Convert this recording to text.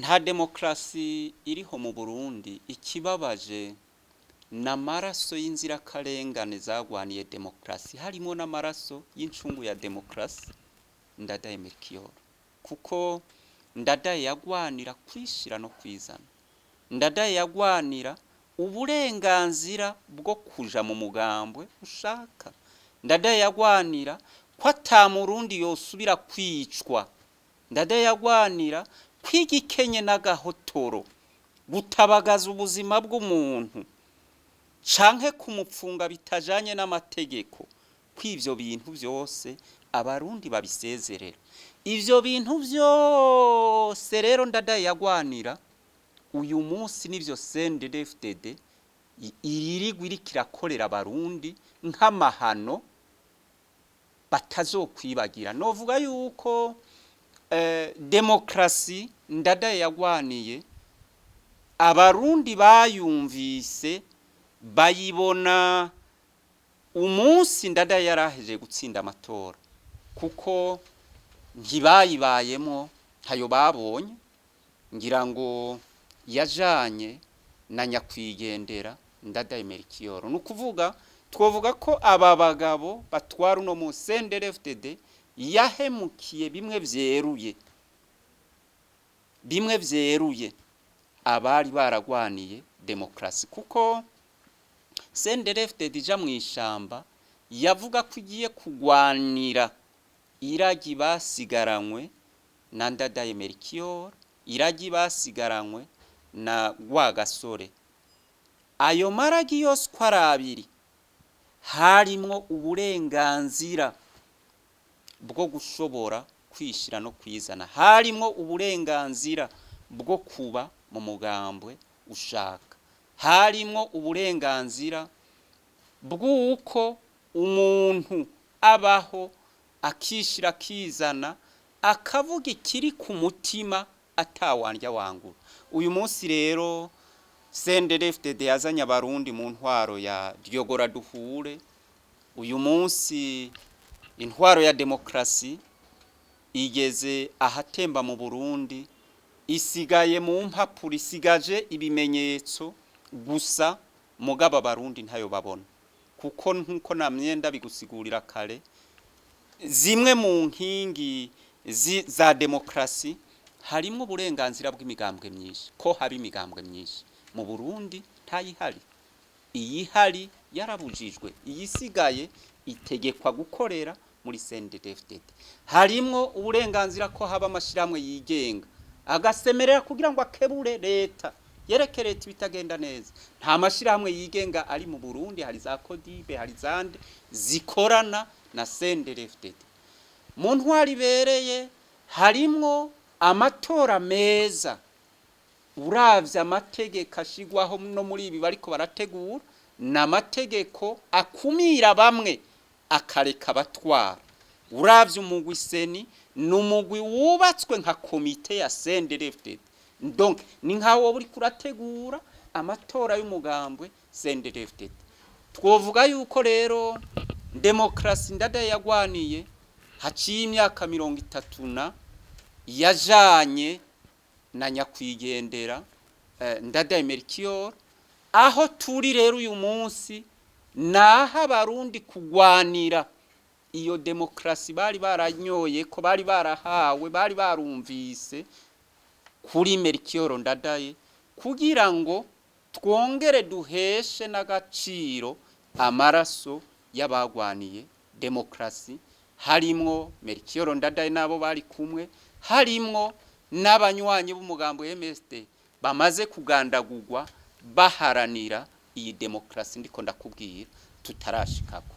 Nta demokarasi iriho mu Burundi. Ikibabaje ni amaraso y'inzirakarengane zagwaniye demokarasi, harimo n'amaraso y'incungu ya demokarasi Ndadaye Melchior, kuko Ndadaye yagwanira kwishira no kwizana. Ndadaye yagwanira uburenganzira bwo kuja mu mugambwe ushaka. Ndadaye yagwanira ko ata murundi yosubira kwicwa. Ndadaye yagwanira ko igikenye n'agahotoro, gutabagaza ubuzima bw'umuntu canke kumupfunga bitajanye n'amategeko, ko ivyo bintu vyose abarundi babisezerera. Ivyo bintu vyose rero Ndadaye yagwanira, uyu munsi nivyo CNDD-FDD iririgwa iriko irakorera abarundi nk'amahano batazokwibagira. Novuga yuko demokarasi Ndadaye yagwaniye abarundi bayumvise bayibona umunsi Ndadaye yaraheje gutsinda amatora, kuko ntibayibayemwo, ntayo babonye. Ngira ngo yajanye na nyakwigendera Ndadaye Melchior. Ni ukuvuga twovuga ko aba bagabo batwara uno munsi CNDD-FDD yahemukiye bimwe vyeruye, bimwe vyeruye abari baragwaniye demokarasi, kuko CNDD-FDD ija mw'ishamba yavuga ko igiye kugwanira iragi basigaranywe na Ndadaye Melchior, iragi basigaranywe na Rwagasore. Ayo maragi yose uko ari abiri harimwo uburenganzira bwo gushobora kwishira no kwizana, harimwo uburenganzira bwo kuba mu mugambwe ushaka, harimwo uburenganzira bw'uko umuntu abaho akishira akizana, akavuga ikiri ku mutima atawandya wangura. Uyu munsi rero CNDD-FDD yazanye abarundi mu ntwaro ya Ryogora duhure. Uyu munsi intwaro ya demokarasi igeze ahatemba mu Burundi, isigaye mu mpapuro, isigaje ibimenyetso gusa, mugabo abarundi ntayo babona, kuko nkuko namye bigusigurira kare, zimwe mu nkingi za demokarasi harimwo uburenganzira bw'imigambwe myinshi, ko haba imigambwe myinshi. Mu Burundi ntayihari, iyihari yarabujijwe, iyisigaye itegekwa gukorera muri CNDD-FDD. Harimwo uburenganzira ko haba amashirahamwe yigenga agasemerera kugira ngo akebure leta, yereke leta ibitagenda neza. Nta mashirahamwe yigenga ari mu Burundi, hari za Codibe, hari zande zikorana na CNDD-FDD. Mu ntwaro ibereye harimwo amatora meza. Uravye amategeko ashigwaho no muri ibi bariko barategura, ni amategeko akumira bamwe akareka abatwara. Uravye umugwi CENI, ni umugwi wubatswe nka komite ya CNDD-FDD. Donc ni nkaho woba uriko urategura amatora y'umugambwe CNDD-FDD. Twovuga yuko rero demokarasi Ndadaye yagwaniye haciye imyaka 30 na yajanye na nyakwigendera Ndadaye Melchior. Aho turi rero uyu munsi naho abarundi kugwanira iyo demokarasi bari baranyoye, ko bari barahawe, bari barumvise kuri Melchior Ndadaye, kugira ngo twongere duheshe n'agaciro amaraso y'abagwaniye demokarasi, harimwo Melchior Ndadaye n'abo bari kumwe, harimwo n'abanywanyi b'umugambo MSD bamaze kugandagurwa baharanira iyi demokarasi ndiko ndakubwira tutarashikako.